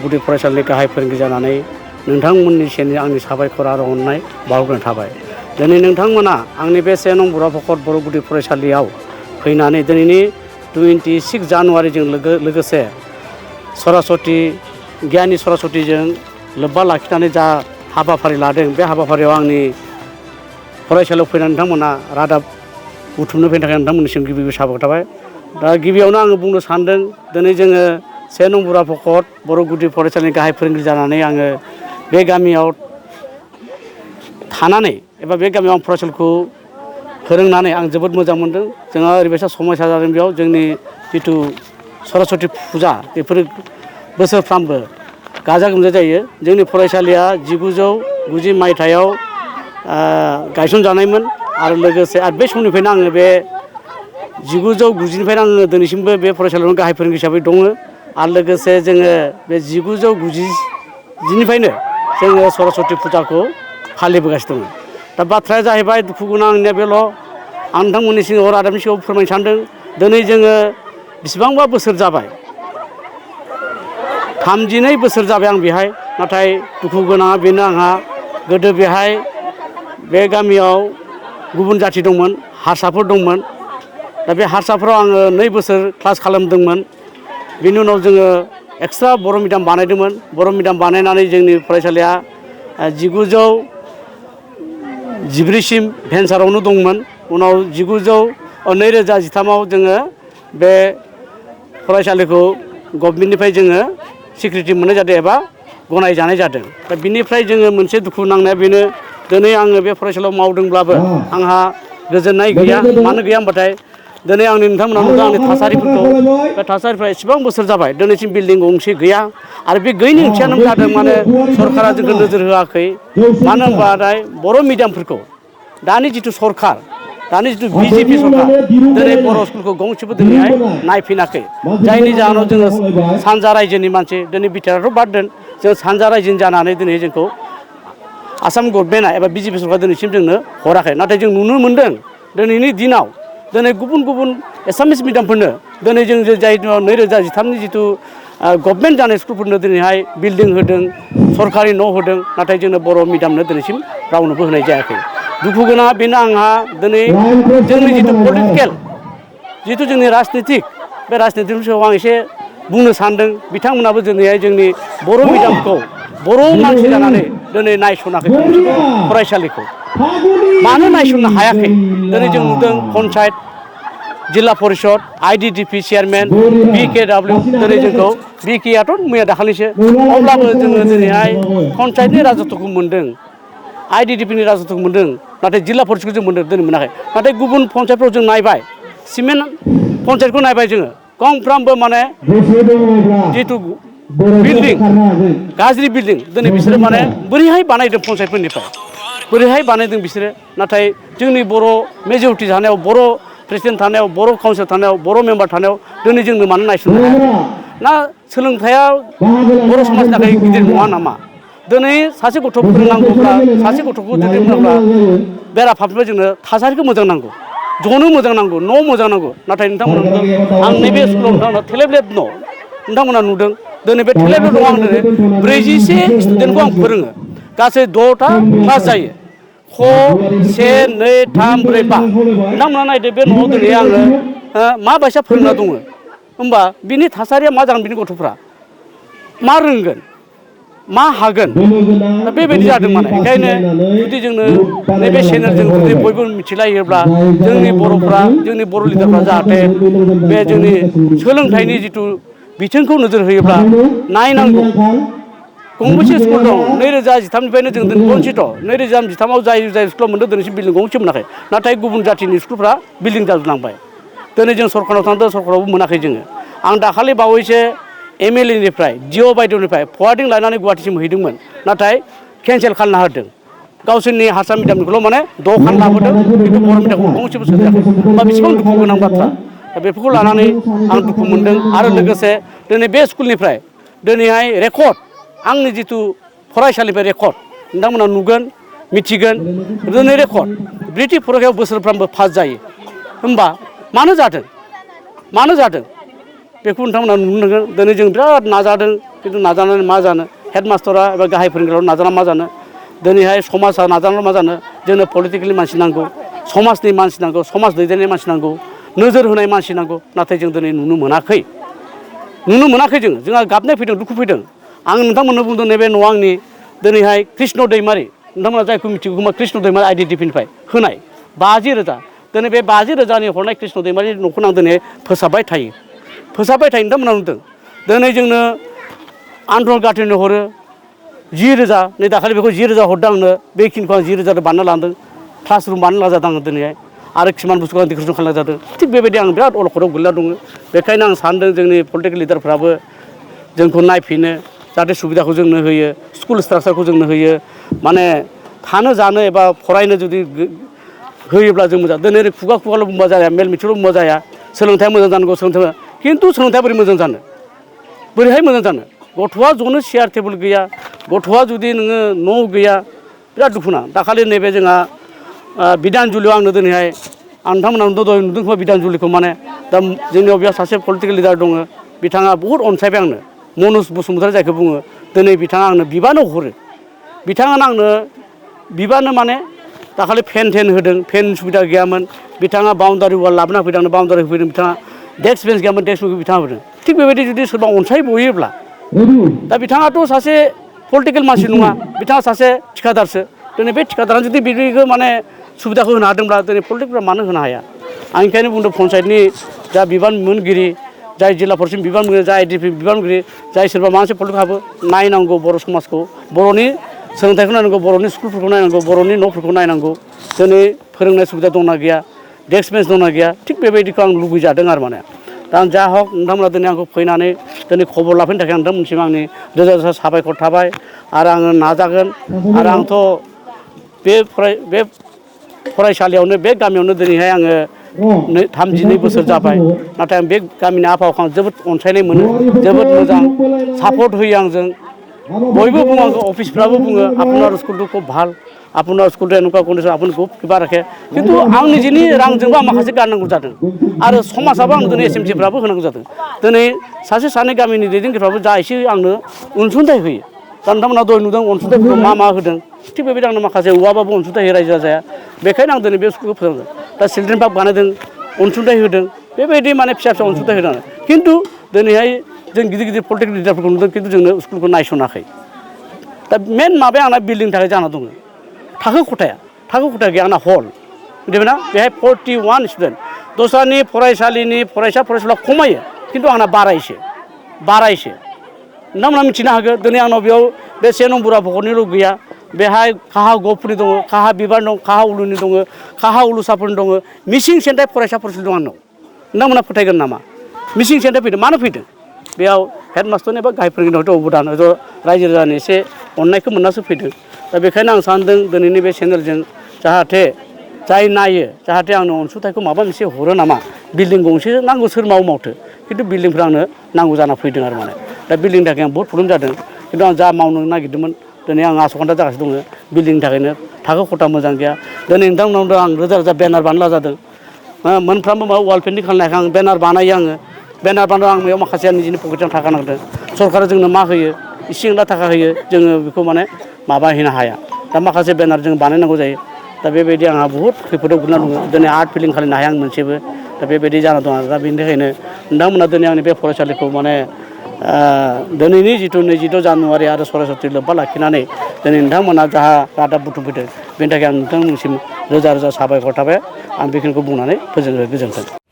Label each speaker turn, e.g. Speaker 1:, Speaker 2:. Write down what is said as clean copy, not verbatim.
Speaker 1: गुदि फरायसालिनि गाहाय फोरोंगिरि जानानै नोंथांमोननिसिम आंनि साबायखर आरो अननाय बावहरनाय थाबाय। दिनै नोंथांमोना आंनि बे 1 नं बुराफखर बर' गुदि फरायसालियाव फैनानै दिनैनि 26 जानुवारिजों लोगोसे सरासति गियाननि सरासतिजों लोब्बा लाखिनानै जा हाबाफारि लादों, बे हाबाफारियाव आंनि फरायसालियाव फैनानै नोंथांमोना रादाब बुथुमनो फैनो थाखाय नोंथांमोननिसिम गिबि साबायखर थाबाय। दा गिबियावनो आङो बुंनो सानदों, दिनै जोङो 1 नं बुराफखर बर' गुदि फरायसालिनि गाहाय फोरोंगिरि जानानै आङो बे गामियाव थानानै एबा बे गामियाव आं फरायसालिखौ फोरोंनानै आं जोबोद मोजां मोनदों। जोंहा ओरैबायसा समयसा जादों, बेयाव जोंनि जिथु सरस्वती फुजा बेफोरो बोसोरफ्रामबो गाजा गोमजा जायो। जोंनि फरायसालिया 1990 मायथाइयाव गायसनजानायमोन आरो लोगोसे बे समनिफ्रायनो आङो बे 1990निफ्रायनो आङो दिनैसिमबो बे फरायसालियावनो गाहाय फोरोंगिरि हिसाबै दङ। आरो लोगोसे जोङो बे 1990निफ्रायनो जोङो सरस्वती फुजाखौ फालिबोगासिनो दङ। दा बाथ्राया जाहैबाय दुखु गोनां आंनिया बेल', आं नोंथांमोननि सिगाङाव रादाबनि सिगाङाव फोरमायनो सानदों। दिनै जोङो बेसेबांबा बोसोर जाबाय, 32 बोसोर जाबाय आं बेहाय। नाथाय दुखु गोनाङा बेनो, आंहा गोदो बेहाय बे गामियाव गुबुन जाथि दंमोन, हारसाफोर दंमोन। दा बे हारसाफोराव आङो 2 बोसोर क्लास खालामदोंमोन। बेनि उनाव जोङो एक्सट्रा बर' मिडियाम बानायदोंमोन। बर' मिडियाम बानायनानै जोंनि फरायसालिया 1914सिम भेन्सारावनो दंमोन। उनाव 2013आव जोङो बे फरायसालिखौ गभर्नमेन्टनिफ्राय जोङो स्वीकृति मोननाय जादों एबा गनायजानाय जादों। दा बिनिफ्राय जोङो मोनसे दुखु नांनाया बेनो, दिनै आङो बे फरायसालियाव मावदोंब्लाबो आंहा गोजोननाय गैया। मानो गैया होनबाथाय दिनै आंनि नोंथांमोना नुदों आंनि थासारिफोरखौ। बे थासारिफ्रा एसेबां बोसोर जाबाय, दिनैसिम बिल्डिं गंसे गैया। आरो बे गैयैनि ओंथियानो जादों माने सरकारा जोंखौ नोजोर होआखै। मानो होनबाथाय बर' मिडियामफोरखौ दानि जिथु सरकार, दानि जिथु बिजेपि सरकार, दिनै बर' स्कुलखौ गंसेबो दिनैहाय नायफिनाखै। जायनि जाहोनाव जोङो सानजा रायजोनि मानसि, दिनै बिटिआरथ' बाद दोन, जों सानजा रायजोनि जानानै दिनै जोंखौ आसाम गभर्नमेन्टआ एबा बिजेपि सरकारा दिनैसिम जोंनो हराखै। नाथाय जों नुनो मोनदों दिनैनि दिनाव दिनै गुबुन गुबुन एसामिस मिडियामफोरनो दिनै जों जाय 2013नि जिथु गभर्नमेन्ट जानाय स्कुलफोरनो दिनैहाय बिल्डिं होदों, सरकारि न' होदों। नाथाय जोंनो बर' मिडियामनो दिनैसिम रावनोबो होनाय जायाखै। दुखु गोनाङा बेनो, आंहा दिनै जोंनि जिथु पलिटिकेल, जिथु जोंनि राजनितिक, बे राजनितिकनि सायाव आं एसे बुंनो सानदों। बिथांमोनाबो दिनैहाय जोंनि बर' मिडियामखौ बर' मानसि जानानै दिनै नायसनाखै गंसेबो फरायसालिखौ। मानो नायसननो हायाखै? दिनै जों नुदों पन्सायत, जिल्ला परिषद, IDDP चेयारमेन, BKW, दिनै जोंखौ BKआथ' मैया दाखालिसो, अब्लाबो जोङो दिनैहाय पन्सायतनि राजत्वखौ मोन्दों, IDDPनि राजत्वखौ मोन्दों, नाथाय जिल्ला परिषदखौ जों दिनै मोनाखै। नाथाय गुबुन पन्सायतफ्राव जों नायबाय, सिमेन्ट पन्सायतखौ नायबाय जोङो, गंफ्रामबो माने जिथु बिल्डिं, गाज्रि बिल्डिं, दिनै बिसोरो माने बोरैहाय बानायदों पन्सायतफोरनिफ्राय, बोरैहाय बानायदों बिसोरो। नाथाय जोंनि बर' मेजरिटि थानायाव, बर' प्रेसिडेन्ट थानायाव, बर' काउन्सिलर थानायाव, बर' मेम्बार थानायाव दिनै जोंनो मानो नायसननो हायाखै? ना सोलोंथाइया बर' समाजनि थाखाय गिदिर नङा नामा? दिनै सासे गथ' फोरोंनांगौब्ला, सासे गथ'खौ जुदि फोरोंब्ला बेराफारसेनिफ्राय जोंनो थासारिखौ मोजां नांगौ, जनो मोजां नांगौ, न' मोजां नांगौ। नाथाय नोंथांमोना नुदों, आं नैबे स्कुलाव नोंथांमोना थेलेब न' नोंथांमोना नुदों। दिनै बे थेलेब न'आव आं दिनै 44 स्टुडेन्टखौ आं फोरोङो। गासै 6टा क्लास जायो। क, 1, 2, 3, 4, 5। नोंथांमोना नायदो, बे न'आव दिनै आङो माबायसा फोरोंना दङ। होमबा बिनि थासारिया मा जागोन? बिनि गथ'फ्रा मा रोंगोन, मा हागोन? दा बेबायदि जादों माने। ओंखायनो जुदि जोंनो नैबे चेनेलजों जुदि बयबो मिथिलायोब्ला, जोंनि बर'फ्रा, जोंनि बर' लिडारफ्रा जाहाथे बे जोंनि सोलोंथाइनि जिथु बिथिंखौ नोजोर होयोब्ला नायनांगौ। गंबेसे स्कुल दं? 2013निफ्रायनो जों बन्सित'। 2013आव जाय स्कुलाव मोनदों, दिनैसिम बिल्डिं गंसे मोनाखै। नाथाय गुबुन जाथिनि स्कुलफ्रा बिल्डिं जाजोबलांबाय। दिनै जों सरखाराव थांदों, सरखारावबो मोनाखै जोङो। आं दाखालि बावैसो MLA निफ्राय, DO बायद'निफ्राय फवार्डिं लानानै गुवाहाटिसिम हैदोंमोन। नाथाय केन्सेल खालामना होदों। गावसोरनि हारसा मिडियामनिखौल' माने 6 खान लाबोदों, खिन्थु बर' मिडियामखौ गंसेबो सोजायाखै। होमबा बेसेबां दुखु गोनां बाथ्रा। दा बेफोरखौ लानानै आं दुखु मोनदों। आरो लोगोसे दिनै बे स्कुलनिफ्राय दिनैहाय रेकर्ड, आंनि जिथु फरायसालिनिफ्राय रेकर्ड, नोंथांमोना नुगोन, मिथिगोन। दिनै रेकर्ड ब्रिटिश फरिखायाव बोसोरफ्रामबो पास जायो। होमबा मानो जादों? मानो जादों? बेखौ नोंथांमोना नुनो मोनगोन। दिनै जों बिराद नाजादों, खिन्थु नाजानानै मा जानो हेडमास्टारा एबा गाहाय फोरोंगिरिया नाजाना मा जानो दिनैहाय समाजा नाजानानै मा जानो जोंनो पलिटिकेलनि मानसि नांगौ समाजनि मानसि नांगौ समाज दैदेननाय मानसि नांगौ नोजोर होनाय मानसि नांगौ नाथाय जों दिनै नुनो मोनाखै जोंहा गाबनाय फैदों दुखु फैदों आं नोंथांमोननो बुंदों नैबे न'आ आंनि दिनैहाय कृष्ण दैमारि नोंथांमोना जायखौ मिथिगौ खोमा कृष्ण दैमारि आइडेन्टिफिनिफ्राय होनाय 50,000 दिनै बे 50,000नि हरनाय कृष्ण दैमारिनि न'खौ आं दिनै फोसाबबाय थायो नोंथांमोना नुदों दिनै जोंनो आन्दलन गाथोननो हरो 10,000 नै दाखालि बेखौ 10,000 हरदों आंनो बेखिनिखौ आं 10,000 बानायना लादों क्लासरुम बानायना लाजादों आङो दिनैहाय आरो किसुमान बुस्थुखौ आं डेक'रेसन खालामना जादों थिग बेबायदि आं बिराद अलखदाव गोलैना दङ बेखायनो आं सानदों जोंनि पलिटिकेल लिडारफ्राबो जोंखौ नायफिनो जाहाथे सुबिदाखौ जोंनो होयो स्कुल स्ट्राक्चारखौ जोंनो होयो माने थानो जानो एबा फरायनो जुदि होयोब्ला जों मोजां दिनै खुगा खुगाल' बुंबा जाया मेल मिथिंल' बुंबा जाया सोलोंथाइया मोजां जानांगौ खिन्थु सोलोंथाइया बोरै मोजां जानो बोरैहाय मोजां जानो गथ'आ ज'नो चेयार टेबोल गैया गथ'आ जुदि नोङो न' गैया बिराद दुखुना दाखालि नैबे जोंहा बिधानजुलियाव आंनो दिनैहाय आं नोंथांमोनाव दहाय नुदों खोमा बिधानजुलिखौ माने दा जोंनियाव बेयाव सासे पलिटिकेल लिडार दङ बिथाङा बहुद अनसायबाय आंनो मनज बसुमतारी जायखौ बुङो दिनै बिथाङा आंनो बिबानो हरो बिथाङानो आंनो बिबानो माने दाखालि फेन होदों फेन सुबिदा गैयामोन बिथाङा बाउन्डारि वाल लाबोना होफैदों आंनो बाउन्डारि होफैदों बिथाङा डेस्क बेन्स गैयामोन डेस्क बेन्चखौ बिथाङा होदों थिग बेबायदि जुदि सोरबा अनसायबयोब्ला दा बिथाङाथ' सासे पलिटिकेल मानसि नङा बिथाङा सासे थिखादारसो दिनै बे थिखादारानो जुदि बिदिखौ माने सुबिदाखौ होनो हादोंब्ला दिनै पलिटिकफ्रा मानो होनो हाया आं ओंखायनो बुंदों पन्सायतनि जा बिबान मोनगिरि जाय जिल्ला परिषद बिबान मोनगिरि जाय आइडिपि बिबान मोनगिरि जाय सोरबा माबा मोनसे पलिटिकहाबो नायनांगौ बर' समाजखौ बर'नि सोलोंथाइखौ नायनांगौ बर'नि स्कुलफोरखौ नायनांगौ बर'नि न'फोरखौ नायनांगौ दिनै फोरोंनाय सुबिदा दंना गैया डेस्क बेन्च दंना गैया थिग बेबायदिखौ आं लुबैजादों आरो माने दा आं जा हक नोंथांमोना दिनै आंखौ फैनानै दिनै खबर लाफैनो थाखाय नोंथांमोनसिम आंनि रोजा रोजा साबायखर थाबाय आरो आङो नाजागोन आरो आंथ' बे फरायसालियावनो बे गामियावनो दिनैहाय आङो 32 बोसोर जाबाय नाथाय आं बे गामिनि आबहावाखौ आं जोबोद अनसायनाय मोनो जोबोद मोजां सापर्ट होयो आंजों बयबो बुङो आंखौ अफिसफ्राबो बुङो আপনার स्कुलটো খুব ভাল আপনার स्कुलটো এনেকুৱা कन्डिसन আপুনি খুব কিবা राखे खिन्थु आं निजेनि रांजोंबो आं माखासे गारनांगौ जादों आरो समाजाबो आं दिनै एसएमसिफ्राबो होनांगौ जादों दिनै सासे सानै गामिनि दैदेनगिरिफ्राबो जा एसे आंनो अनसुंथाइ होयो दा नोंथांमोना दहाय नुदों अनसुंथाइफोरखौ मा होदों थिग बेबायदि आंनो माखासे औवाबाबो अनसुंथाइ होयो रायजो राजाया बेखायनो आं दिनै बे स्कुलखौ फोथांदों दा चिलड्रेन पार्क बानायदों अनसुंथाइ होदों बेबायदि माने फिसा फिसा अनसुंथाइ होदों खिन्थु दिनैहाय जों गिदिर पलिटिकेल लिडारफोरखौ नुदों खिन्थु जोंनो स्कुलखौ नायसनाखै दा मेन माबाया आंना बिल्डिंनि थाखाय जाना दङ थाखो खथाया गैया आंना हल मिथिबायना बेहाय 41 स्टुडेन्ट दस्रानि फरायसालिनि फरायसाफोरा खमायो खिन्थु आंना बारायसो नोंथांमोना मिथिनो हागोन दिनै आंनाव बेयाव बे 1 नम्बरा भकतनिल' गैया बेहाय काहा गहपुरनि दङ काहा बिबार दं काहा उलुनि दङ काहा उलुसाफोरनि दङ मिसिं सेन्टार फरायसाफोरसो दं आंनाव नोंथांमोना फोथायगोन नामा मिसिं सेन्टार फैदों मानो फैदों बेयाव हेडमास्टारनि एबा गाहाय फोरोंगिरिनि हयथ' अबदान हयथ' रायजो राजानि एसे अननायखौ मोननासो फैदों दा बेखायनो आं सानदों दिनैनि बे चेनेलजों जाहाथे जाय नायो जाहाथे आंनो अनसुंथाइखौ माबा मोनसे हरो नामा बिल्डिं गंसे नांगौ सोर मावथो खिन्थु बिल्डिंफ्रा आंनो नांगौ जाना फैदों आरो माने दा बिल्डिंनि थाखाय आं बहुत प्रब्लेम जादों खिन्थु आं जा मावनो नागिरदोंमोन दिनै आं आसखान्दा जागासिनो दङ बिल्डिंनि थाखायनो थाखो खथा मोजां गैया दिनै नोंथांमोनाव आं रोजा रोजा बेनार बानायला जादों मोनफ्रोमबो माबा वाल पेन्टिं खालामनायखाय आं बेनार बानायो आङो बेनार बानायनायाव आं बेयाव माखासे निजिनि पकेटजों थाखा नांदों सरकारा जोंनो मा होयो इसे एला थाखा होयो जोङो बेखौ माने माबाहैनो हाया दा माखासे बेनार जों बानायनांगौ जायो दा बेबायदि आंहा बहुद खैफोदाव गोग्लैना दङ दिनै आर्ट फिलिं खालामनो हाया आं मोनसेबो दा बेबायदि जाना दं आरो दा बेनि थाखायनो नोंथांमोना दिनै आंनि बे फरायसालिखौ माने दिनैनि जिथु 22 जानुवारि आरो सरासति लोब्बा लाखिनानै दिनै नोंथांमोना जाहा रादाब बुथुमफैदों बेनि थाखाय आं नोंथांमोननिसिम रोजा रोजा साबायखर थाबाय आं बेखिनिखौ बुंनानै गोजोन्थों